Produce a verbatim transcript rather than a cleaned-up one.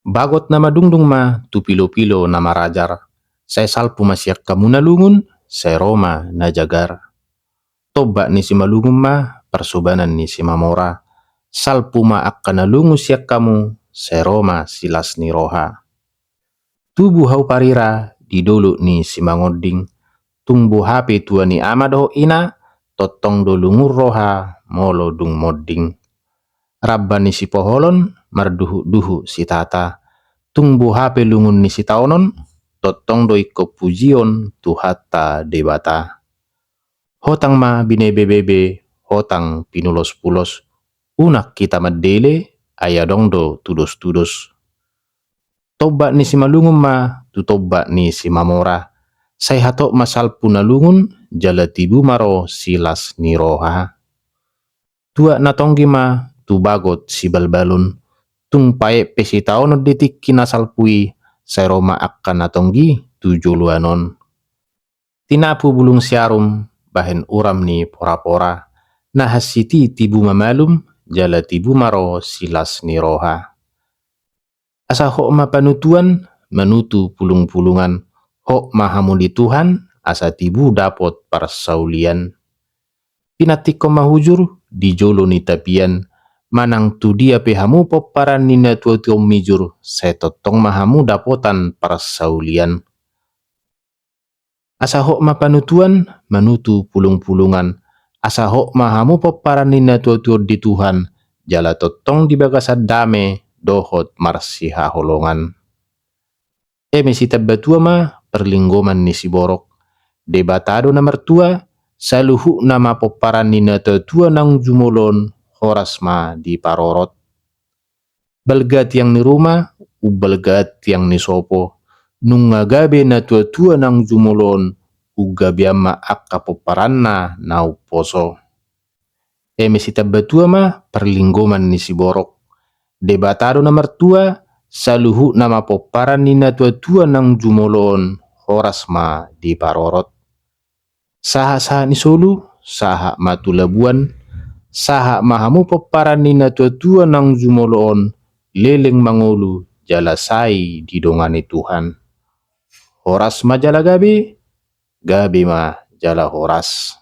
Bagot na madungdung ma tu pilopilo na marajar, sai salpu ma sian hamu na lungun, sai ro ma na jagar. Tombak ni Simalungun ma parsobanan ni Simamora, salpu ma angka na lungun sian hamu, sai ro ma silas ni roha. Tubu hau parira di dolok ni Simangonding, tung boha pe tua ni ama dohot ina, tongtong do lungun roha molo dung monding. Ramba ni Sipoholon marduhutduhut sitata, tung boha pe lungun ni Sitaonon, tongtong do ingkon pujion Tuhanta Debata. Hotang ma binebebebe, hotang pinulospulos, unang hita mandele, ai adong do tudostudos. Tombak ni Simalungun ma tu tombak ni Simamora, sai hatop ma salpu na lungun, jala tibu ma ro silas ni roha. Tuak na tonggi ma tu bagot sibalbalon, tung paet pe Sitaonon di tingki na salpu i, sai ro ma angka na tonggi tu joloan on. Tinapu bulung siarum bahen uram ni porapora, na hansit i tibu ma malum, jala tibu ma ro silas ni roha. Asa hot ma panutuan, manutu pulungpulungan, hot ma hamu di Tuhan, asa tibu dapot parsaulian. Pinantikhon ma hujur di jolo ni tapian, manang tu dia pe hamu pomparan ni natuatua on mijur, sai tongtong ma hamu dapotan parsaulian. Asa hot ma panutuan, manutu pulungpulungan, asa hot ma hamu pomparan ni natuatua on di Tuhan, jala tongtong di bagasan dame dohot marsihaholongan. Eme sitambatua ma parlinggoman ni siborok. Debata do na martua, saluhutna ma pomparan ni natuatua naung jumolo on, horas ma diparorot. Balga tiang ni ruma, umbalga tiang ni sopo, nunga gabe natuatua naung jumolo on, unggabean ma angka pomparanna na umposo. Eme sitambatua ma parlinggoman ni siborok. Debata do na martua, saluhutna ma pomparan ni natuatua naung jumolo on, horas ma diparorot. Sahatsahat ni solu, sahat ma tu labuan, sahat ma hamu pomparan ni natuatua naung jumolo on, leleng mangolu, jala sai didongani Tuhan. Horas ma jala gabe, gabe ma jala horas.